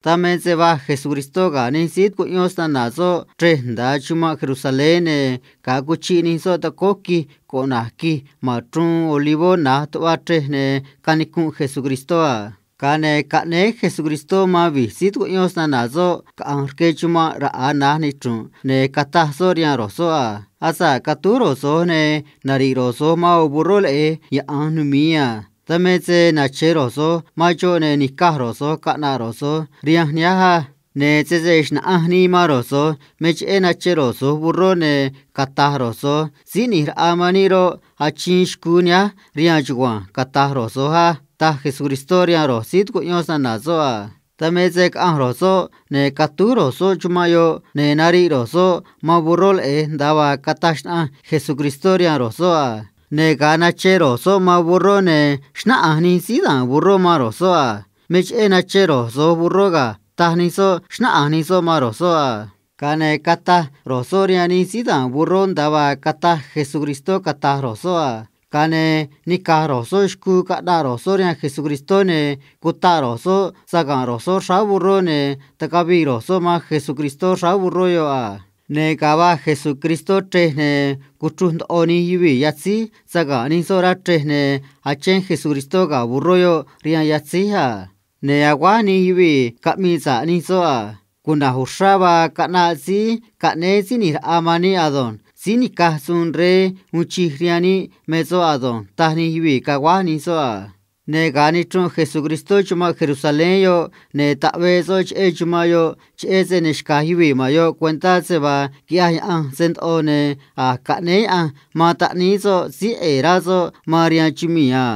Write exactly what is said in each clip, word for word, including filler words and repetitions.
Dan me se va̱j Jesucristó ga̱ nij síí tucuꞌyón snana̱ soꞌ chrej nda̱a chumanꞌ Jerusalén, ne̱ ga̱a cuchiꞌ nij soꞌ tacóó quij cuꞌna̱j Quij ma̱n Chruun Olivó na̱j tuꞌva chrej, ne̱ canicunꞌ Jesucristó a. Ga̱a ne̱ caꞌnéé Jesucristó man vi̱j síí tucuꞌyón snana̱ soꞌ caꞌa̱nj rque chumanꞌ raꞌa̱ na̱j nichru̱nꞌ, ne̱ cataj soꞌ rihaan ro̱j soꞌ a: ―Asa̱ꞌ catúj ro̱j so̱j, ne̱ nari̱ꞌ ro̱j so̱j man ꞌo̱ burró leꞌe̱j yaꞌa̱nj numi̱i a. Dan me se nache̱ ro̱j so̱j man xoꞌ, ne̱ ni̱caj ro̱j so̱j caꞌna̱ꞌ ro̱j so̱j rihanj nihánj á. Ne̱ sese xna̱ꞌanj nii man ro̱j so̱j me cheꞌé nache ro̱j so̱j burró, ne̱ cata̱j ro̱j so̱j Síí ꞌNi̱j Raꞌa man níꞌ roꞌ, achiin xcuu nihánj rihaan chugua̱nj, cata̱j ro̱j so̱j á ―taj Jesucristó rihaan ro̱j síí tucuꞌyón snana̱ soꞌ a. Dan me se caꞌanj ro̱j soꞌ, ne̱ catúj ro̱j soꞌ chumanꞌ yoꞌ, ne̱ nariꞌ ro̱j soꞌ man burró leꞌe̱j nda̱a vaa cataj xnaꞌanj Jesucristó rihaan ro̱j soꞌ a. Ne̱ ga̱a nache ro̱j soꞌ man burró, ne̱ xnáꞌanj nij síí da̱a̱n burró man ro̱j soꞌ a: ―Me cheꞌé nache ro̱j so̱j burró ga̱ ―taj nij soꞌ, xnáꞌanj nij soꞌ man ro̱j soꞌ a. Ga̱a ne̱ cataj ro̱j soꞌ rihaan nij síí da̱a̱n burró nda̱a vaa cataj Jesucristó, cata̱j ro̱j soꞌ a. Ga̱a ne̱ nica̱j ro̱j soꞌ xcuu caꞌnaꞌ ro̱j soꞌ rihaan Jesucristó, ne̱ cutaꞌ ro̱j soꞌ saga̱nꞌ ro̱j soꞌ xráá burró, ne̱ tacavii ro̱j soꞌ man Jesucristó xráá burró yoꞌ a. Ne̱ ga̱a va̱j Jesucristó chrej, ne̱ cuchruj ndoꞌo nij yuvii̱ yatzíj saga̱nꞌ nij soꞌ rá chrej, ne̱ achén Jesucristó ga̱ burró yoꞌ rihaan yatzíj a. Ne̱ aguáj nij yuvii̱ caꞌmii sa̱ꞌ nij soꞌ a: ―Cuna̱j uxrá vaa caꞌnaꞌ síí caꞌnéé Síí ꞌNi̱j Raꞌa man níꞌ ado̱nj. Síí ni̱caj suun rey uun chij rihaan níꞌ me soꞌ ado̱nj ―taj nij yuvii̱ caguáj nij soꞌ a. Ne̱ ga̱a nichrunꞌ Jesucristó chumanꞌ Jerusalén yoꞌ, ne̱ taꞌvee soꞌ cheꞌé chumanꞌ yoꞌ, cheꞌé se ne xca̱j yuvii̱ ma̱n yoꞌ cuentá se vaa quiꞌyaj Yaꞌanj se ndoꞌo, ne̱ a̱j caꞌnéé Yaꞌanj man Taꞌníí soꞌ síí ꞌe̱e̱ rá soꞌ man rihaan chumii̱ a.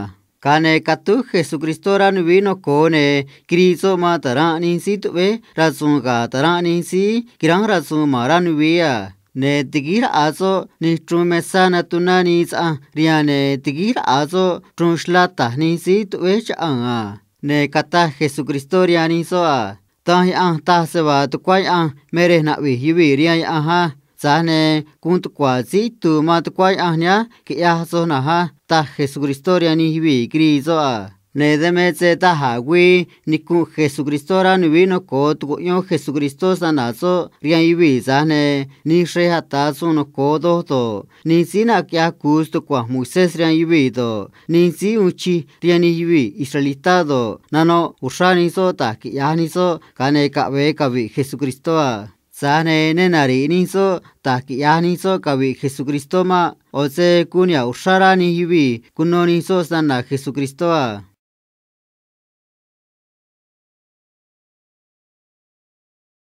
Ga̱a ne̱ catúj Jesucristó rá nuvií noco̱o, ne̱ quirii soꞌ man ta̱ranꞌ nij síí tuꞌvéj rasu̱u̱n ga̱ ta̱ranꞌ nij síí quiránj rasu̱u̱n ma̱n rá nuvií a. Ne̱ tiguíj raꞌa̱ soꞌ nij chruun mesá natuná nii saꞌanj rihaan, ne̱ tiguíj raꞌa̱ soꞌ chruun xlá ta̱j nij síí tuꞌvéj chaꞌanj a. Ne̱ cataj Jesucristó rihaan nij soꞌ a: ―Danj Yaꞌanj taj se vaa tucuá Yaꞌanj me rej naꞌvi̱j yuvii̱ rihaan Yaꞌanj á. Tza̱j ne̱ guun tucua̱ síí itu̱u̱ man tucuá Yaꞌanj nihánj quiꞌyaj soj na̱nj á ―taj Jesucristó rihaan nij yuvii̱ quirii soꞌ a. Ne̱ dan me se da̱j a̱ güii nicunꞌ Jesucristó rá nuvií noco̱o tucuꞌyón Jesucristó snana̱ soꞌ rihaan yuvii̱, tza̱j ne̱ nij xrej ata̱ suun noco̱o doj do̱ꞌ, nij síí naquiꞌyaj cu̱u stucua̱nj Moisés rihaan yuvii̱ do̱ꞌ, nij síí uun chij rihaan nij yuvii̱ israelitá do̱ꞌ, nanoꞌ uxrá nij soꞌ da̱j quiꞌya̱j nij soꞌ, ga̱a ne̱ caꞌve̱e cavi̱ꞌ Jesucristó a. Tza̱j ne̱ ne nari̱ꞌ nij soꞌ da̱j quiꞌya̱j nij soꞌ cavi̱ꞌ Jesucristó maꞌ. ꞌO̱ se guun niha̱ꞌ uxrá rá nij yuvii̱ cuno nij soꞌ snana̱ Jesucristó a.